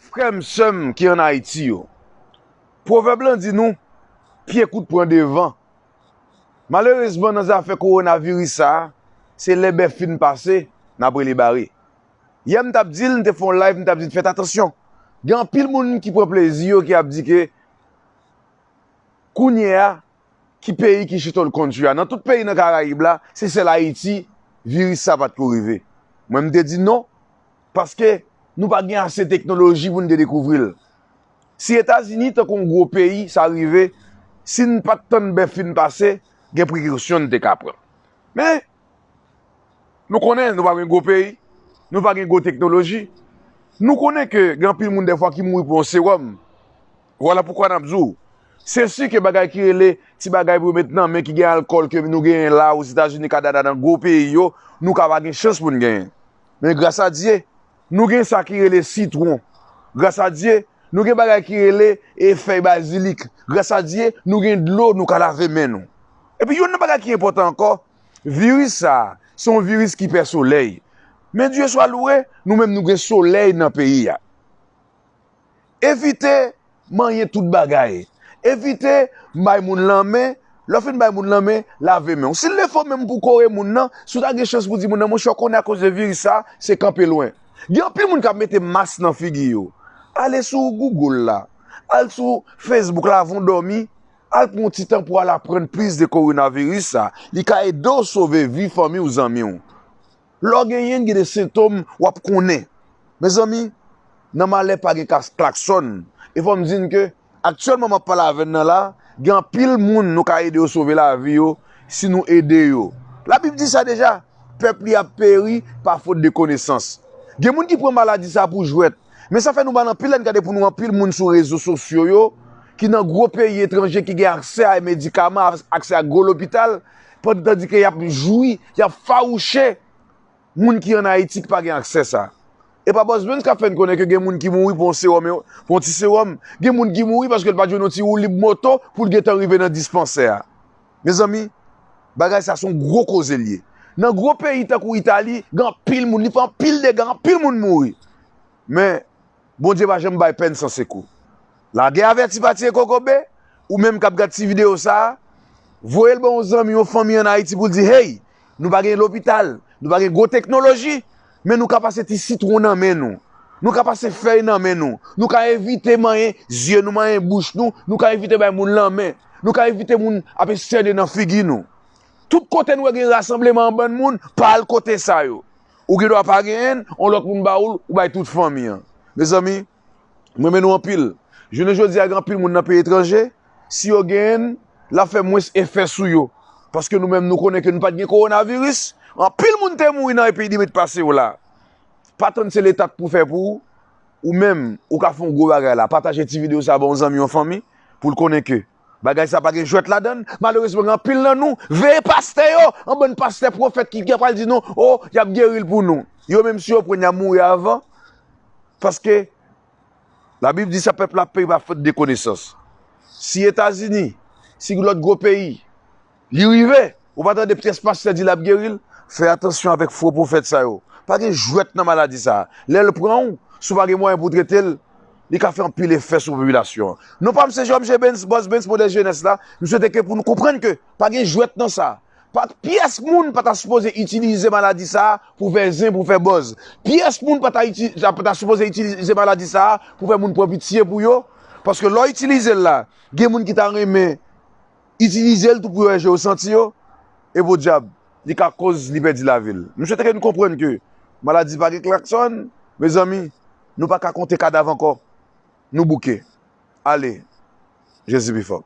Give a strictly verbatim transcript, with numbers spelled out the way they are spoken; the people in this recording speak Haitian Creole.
Frè m, sè m ki ann Ayiti yo, pwovèb lan di nou, pye kout pran devan. Malerezman, nan zafè kowonaviris sa a, se lè bèf fin pase, n ap rele bare. Yè m t ap di l, m te fè yon live, m t ap di l fèt atansyon. Gen anpil moun ki pran plezi yo, ki ap di ke kounye a, ki peyi ki chita l country a. Nan tout peyi nan Karayib la, se sèl Ayiti, viris sa pa t ko rive. Mwen, m te di non, paske nou pa gen ase teknoloji pou n te dekouvri l. Si Etazini, tankou yon gwo peyi, sa rive, si n pa t tann bèf fin pase, gen prekosyon n te ka pran. Men, nou konnen nou pa gen gwo peyi, nou pa gen gwo teknoloji. Nou konnen ke gen anpil moun dèfwa ki mouri pou yon sewòm. Vwala poukwa n ap di w. Se si ke bagay ki rele ti bagay pou yo met nan men ki gen alkòl ke nou genyen la Ozetazini, Kanada, nan gwo peyi yo, nou ka pa gen chans pou n genyen. Men gras a Dye, nou gen sa ki rele sitwon. Gras a Dye, nou gen bagay ki rele e fèy bazilik. Gras a Dye, nou gen dlo, nou ka lave men nou. Epi youn nan bagay ki enpòtan ankò, viris sa a, se yon viris ki pè solèy. Men Dye swa lwe, nou menm nou gen solèy nan peyi a. Evite manyen tout bagay. Evite bay moun lanmen. Lè w fin bay moun lanmen, lave men w. Si l defo menm pou kore moun nan, si w ta gen chans pou di moun nan, monchè, w konnen akoz de viris sa, se kanpe lwen. Gen anpil moun k ap mete mas nan figi yo. Ale sou Google la, al sou Facebook la avan w dòmi, al pran yon ti tan pou al aprann plis de kowonaviris sa. Li ka ede w sove vi fanmi w, zanmi w. Lè w genyen l, gen de sentòm w ap konnen. Mezanmi, nan malè pa gen kas-, klaksòn. E fò m di n ke, aktyèlman m ap pale avè n nan la, gen anpil moun nou ka ede yo sove lavi yo, si nou ede yo. Labib di sa deja, pèp li ap peri pa fot de konesans. Gen moun ki pran maladi sa pou jwèt. Men sa fè nou mal anpil lè n gade pou nou anpil moun sou rezo sosyo yo, ki nan gwo peyi etranje, ki gen aksè a medikaman, aksè a gwo lopital, pandan, tandike y ap jwi, y ap fawouche moun ki ann Ayiti ki pa gen aksè sa. E pa Bòs Benz k ap fè n konnen ke gen moun ki mouri pou yon sewòm, pou yon ti sewòm. Gen moun ki mouri paske l pa t jwenn yon ti woulib moto pou l gentan rive nan dispansè a. Mezanmi, bagay sa se yon gwo koze l ye. Nan gwo peyi tankou Itali, gen anpil moun, li fè anpil dega, anpil moun mouri. Men, Bondye pa janm bay pèn san sekou. Lage avèti pati e kokobe, ou menm k ap gad ti videyo sa a, voye l ba yon zanmi, yon fanmi ann Ayiti pou l di, hey, nou pa gen lopital, nou pa gen gwo teknoloji, men nou ka pase ti sitwon nan men nou. Nou ka pase fèy nan men nou. Nou ka evite manyen zye nou, manyen bouch nou, nou ka evite bay moun lanmen. Nou ka evite moun ap estène nan figi nou. Tout kote n wè gen rasanbleman an bann moun, pa al kote sa yo. Ou gen dwa pa genyen l, yon lòt moun ba ou l, ou bay tout fanmi an. Mezanmi, m renmen nou anpil. Jounen jodi a, gen anpil moun nan peyi etranje, si yo genyen l, l ap fè mwens efè sou yo. Paske nou menm, nou konnen ke nou pa t gen kowonaviris. Anpil moun te mouri nan epidemi t pase yo la. Pa tann se Leta k pou fè pou ou. Ou menm, ou ka fè yon gwo bagay la. Pataje ti videyo sa ba yon zanmi, yon fanmi, pou l konnen ke bagay sa pa gen jwèt ladan l. Malerezman, gen anpil nan nou, veye pastè yo, yon bann pastè pwofèt ki, ki pral di nou, o, y ap geri l pou nou. Yo menm, si yo pran, y ap mouri avan. Paske Labib di sa, pèp la ap peri pa fot de konesans. Si Etazini, si lòt gwo peyi, li rive, ou pa tande pyès pastè di l ap geri l, fè atansyon avèk fo pwofèt sa yo. Pa gen jwèt nan maladi sa a. Lè l pran w, si w pa gen mwayen pou w trete l, li ka fè anpil efè sou popilasyon an. Non pa m se J M J Benz, Bòs Benz, modèl jenès la, m swete ke pou nou konprann ke pa gen jwèt nan sa. Pa, pyès moun pa ta sipoze itilize maladi sa a pou fè zen, pou fè buzz. Pyès moun pa ta iti-, pa ta sipoze itilize maladi sa a pou fè moun pran pitye pou yo. Paske lè w itilize l la, gen moun ki ta renmen itilize l tou pou yo wè je yo santi yo. E podyab, li ka koz li pèdi lavi l. M swete ke nou konprann ke maladi pa gen klaksòn, mezanmi, nou pa ka konte kadav ankò. Nou bouke. Ale, Jezi pi fò.